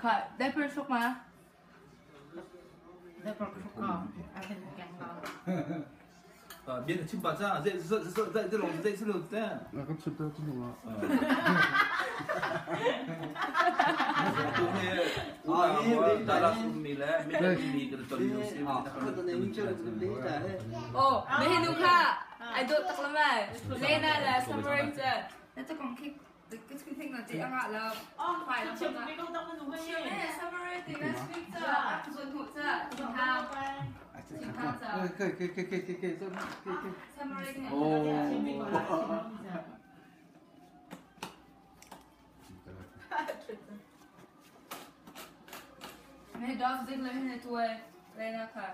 Kha diaper sok ma? Bia na chim pah ca zei zei zei lawng zei si lo te. Na kan chim te tu ah. Oh, me nu kha ai dawt tak lamai. Lena le Summer cu na ta kong khi ka chim thing na ti anga lo. Fai lo na. Summer ti na speak ca zun hu ca thang thang ca. Summer ti Oh. Me dog zik le hne tuai Lena kha.